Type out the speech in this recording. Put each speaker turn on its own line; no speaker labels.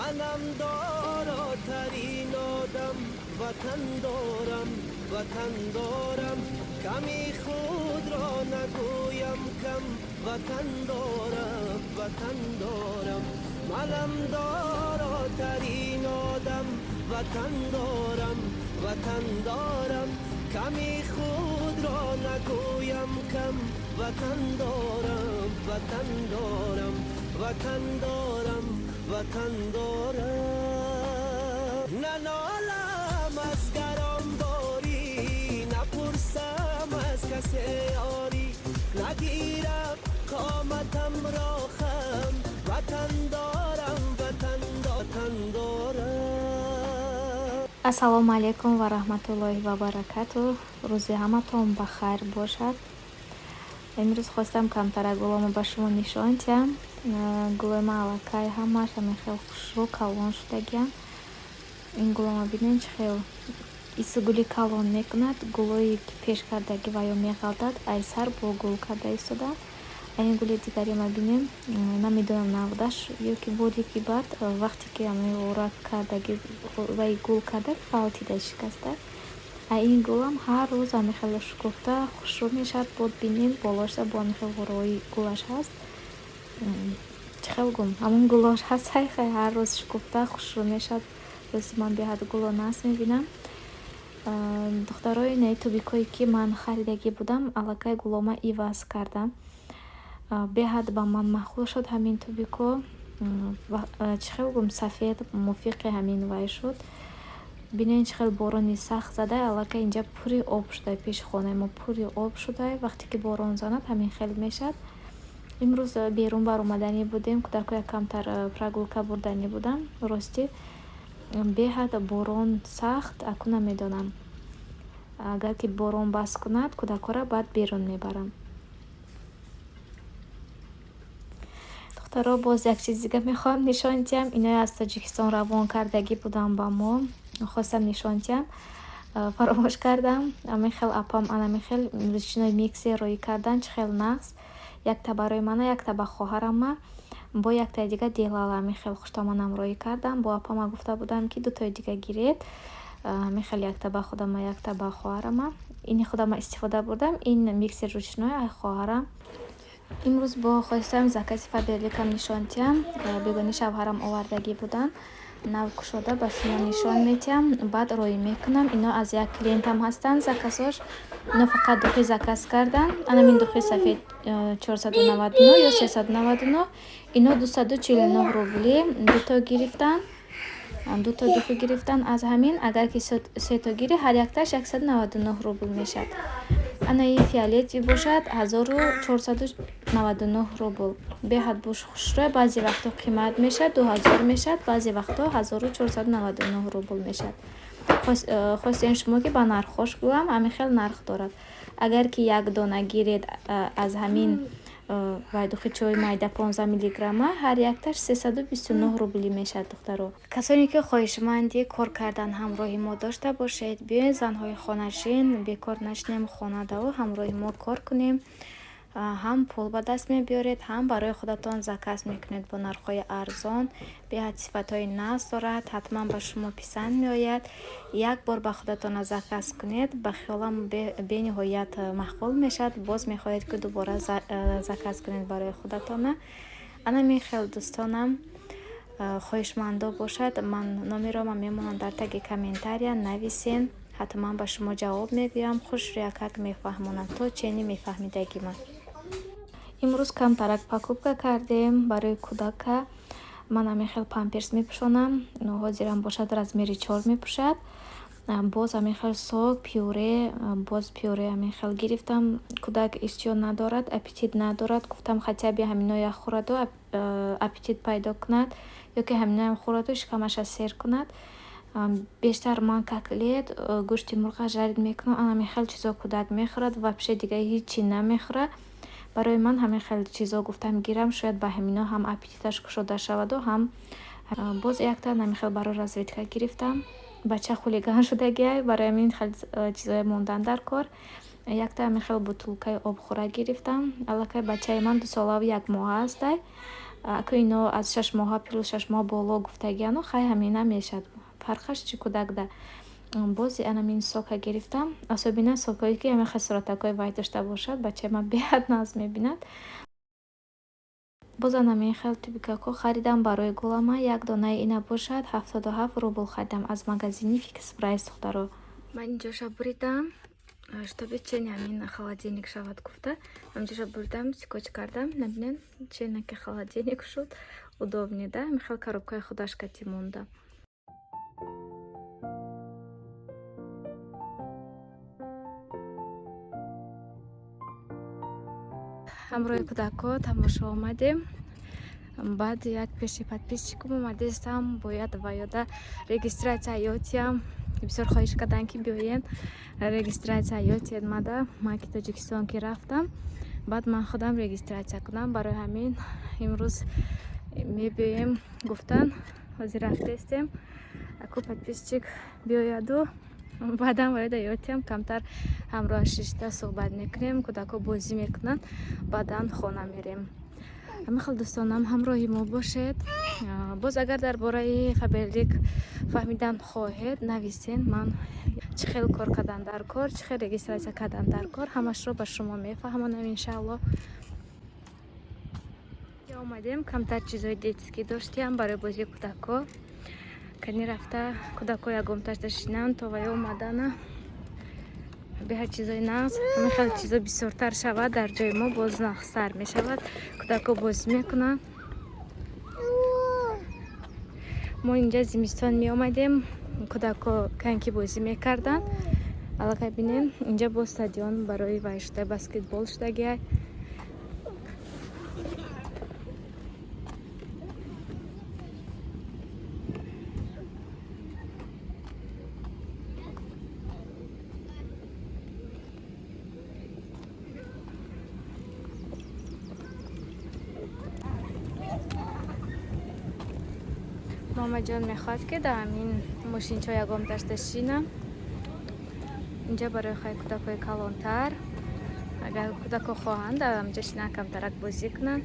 Манам доротарин одам, ватан дорам, ватан дорам. Ками худро нагӯям кам, ватан дорам, ватан дорам. Манам доротарин одам, ватан дорам, ватан дорам. Ками худро нагӯям кам, ватан дорам, ватан дорам, ватан дорам, ватан дорам. Нанолам аз гаронборӣ, напурсам аз касе ёрӣ, нагирам қоматамро хам, ватан дорам, ватан, ватан дорам.
Ассалому алайкум ва раҳматуллоҳи ва баракату. Рӯзи ҳаматон ба хайр бошад. Имрӯз хостам камтарак гуломо ба шумо нишон диҳам. Гулои ман аллакай ҳамааш ҳамин хел хушрӯ, калон шудагианд. Ин гулома бинед, чӣ хел иси гули калон мекунад. Гулое ки пеш кардагӣ ва ё меғалтад, ай сар бо гул карда истодаам. Ин гули дигарима бинем, намедонам, навдаш ё ки боре ки баъд вақте ки ҳамин ора кардагӣ вай гул карда, фалтида шикаста. А ин гулам ҳар рӯз ҳамин хел шукуфта, хушрӯ мешавад. Бод бинед, болоша бо ҳамин хел ғурои гулаш ҳаст. Чӣ хел гум, ҳамон гулош ҳаст, ҳар рӯз шукуфта, хушрӯ мешавад. Рости, ман беҳад гуло нағз мебинам. Духтарои, инаи тюбикое, ки ман харидагӣ будам, аллакай гулома иваз кардам. Беҳад ба ман маъқул шуд ҳамин тюбико. Чӣ хел гум, сафед мувофиқи ҳамин вай шуд. Бинед, чӣ хел борони сахт зада, аллакай инҷа пури об шуда, пеши хонаи мо пури об шуда. Вақте ки борон занад, ҳамин хел мешавад. Имрӯз берун баромаданӣ будем, кӯдакҳо як камтар прогулка бурданӣ будам. Ростӣ, беҳад борон сахт. Акун намедонам, агар ки борон бас кунад, кӯдакҳоро баъд берун мебарам. Духтаро, боз як чизи дига мехоҳам нишон диҳам. Иное аз Тоҷикистон равон кардагӣ будам ба мо, хостам нишон диҳам, фаромӯш кардам. Ҳамин хел апам анамин хел ручной миксер роӣ кардан, чӣ хел нағз. Якта барои мана, якта ба хоҳарама, бо яктаи дига делала. Ҳамин хел хуштоманам роӣ кардам. Бо апама гуфта будам, ки дутои дига гиред. Ҳамин хел якта ба худама, якта ба хоҳарама. Ини худама истифода бурдам, ин миксер ручной ай хоҳарам. Имрӯз бо хостам закази Фаберликам нишон диҳам. Бегони шавҳарам овардагӣ буданд, нав кушода ба шумо нишон медиҳам, баъд роӣ мекунам. Ино аз як клиентам ҳастанд заказош. Ино фақат духи заказ карданд. Анамин духи сафед 499 ё 399, ино 249 рубли дуто гирифтанд, дуто духи гирифтанд аз ҳамин. Агар ки сето гирӣ, ҳар якташ 199 рубл мешавад. Ана ин фиолетовый бошад, 1499 рубл. Беҳад буш хушрӯя. Баъзе вақтҳо қимат мешавад, 2000 мешавад, баъзе вақтҳо 1499 рубл мешавад. Хостем шумо, ки ба нархҳош гӯям, ҳамин хел нарх дорад. Агар ки як дона гиред аз ҳамин вай духи чойи майда 15 миллиграмма, ҳар якташ 329 рубли мешавад. Духтаро, касоне ки хоҳишманди кор кардан ҳамроҳи мо дошта бошед, биёед, занҳои хонашин, бекор нашинем хонадаву ҳамроҳи мо кор кунем. Ҳам пул ба даст мебиёред, ҳам барои худатон заказ мекунед бо нархҳои арзон. Беҳад сифатҳои нағз дорад, ҳатман ба шумо писанд меояд. Як бор ба худатона заказ кунед, ба хиёлам, бениҳоят маъқул мешавад, боз мехоҳед, ки дубора заказ кунед барои худатона. Анамин хел, дӯстонам, хоҳишмандо бошад, ман номерома мемонам дар таги комментария, нависен, ҳатман ба шумо ҷавоб мегӯям, хушрӯякак мефаҳмонам то чени мефаҳмидагима. Имрӯз камтарак покупка кардем барои кӯдака. Ман ҳамин хел памперс мепӯшонам, ҳозирам бошад, размери 4 мепӯшад. Боз ҳамин хел сок, пюре, боз пюре ҳамин хел гирифтам. Кӯдак иштиҳо надорад, аппетит надорад. Гуфтам, хотя бы ҳаминоя хӯраду аппетит пайдо кунад ё ки ҳаминоям хӯраду шикамаша сер кунад. Бештар ман котлет, гӯшти мурға жарить мекунам. Ан ҳамин хел чизо кӯдак мехӯрад, вообще дига ҳичи намехӯрад. Барои ман ҳамин хел чизо гуфтам гирам, шояд ба ҳамино ҳам аппетиташ кушода шаваду ҳам. Боз якта ҳамин хел барои разведка гирифтам. Бача хулиган шудагиай, барои ҳамин хел чизое мондан дар кор. Якта ҳамин хел бутулкаи обхӯра гирифтам. Аллакай бачаи ман 2 солаву 1 моҳа ҳастай. Аку ино аз 6 моҳа плюс 6 моҳ боло гуфтагиану хай ҳамина мешавад. Фарқаш чӣ кӯдакда. Боз анамин сока гирифтам. Особенно сокҳое ки ҳамин хасоратакҳои вай дошта бошад, бачаи ман беҳад нағз мебинад. Боз анамин хел тюбикакҳо харидам барои гулама. Як донаи ина бошад 77 рубл харидам аз магазини Фикс Прайс, духтаро. Ман инҷоша буридам, чтобы чени ҳамин холодильник шавад гуфта. Ҳаминҷоша буридам, скотч кардам. Набинед, ченаки холодильник шуд. Удобный да? Ҳамин хел коробкаи худаш кати монда. Ҳамроҳи кӯдакҳо тамошо омадем. Баъд як пеши подписчикам омадестам, бояд ва ёда регистрация ётиям. Бисёр хоҳиш карданд, ки биёен, регистрация ётиед мада. Ман ки Тоҷикистон ки рафтам, баъд ман худам регистрация кунам. Барои ҳамин имрӯз мебиёем гуфтан, ҳозир рафтестем. Аку подписчик биёяду баъдан вояда ётиям, камтар ҳамроҳаш шишта суҳбат мекунем, кӯдакҳо бозӣ мекунанд, баъдан хона мерем. Ҳамин хел, дӯстонам, ҳамроҳи мо бошед. Боз агар дар бораи Фаберлик фаҳмидан хоҳед, нависен. Ман чӣ хел кор кардан дар кор, чӣ хел регистрация кардан дар кор, ҳамашро ба шумо мефаҳмонам, иншаалло. Омадем, камтар чизои детский доштиам барои бозии кӯдакҳо. Кани рафта кӯдакҳо ягомташда шинанд то ваё омадана. Беҳад чизои нағз, ҳамин хел чизо бисёртар шавад дар ҷои мо, боз нағзтар мешавад. Кӯдакҳо бозӣ мекунанд. Мо инҷа зимистон меомадем, кӯдакҳо коньки бозӣ мекарданд. Аллакай бинен, инҷа боз стадион барои вай шуда, баскетбол шудагиай. Муҳаммадҷон мехоҳад, ки дар ҳамин мошинчо ягон дашта шинам. Инҷа барои хай кӯдакҳои калонтар, агар кӯдакҳо хоҳанд, дар ҳаминҷа шинан, камтарак бозӣ кунанд.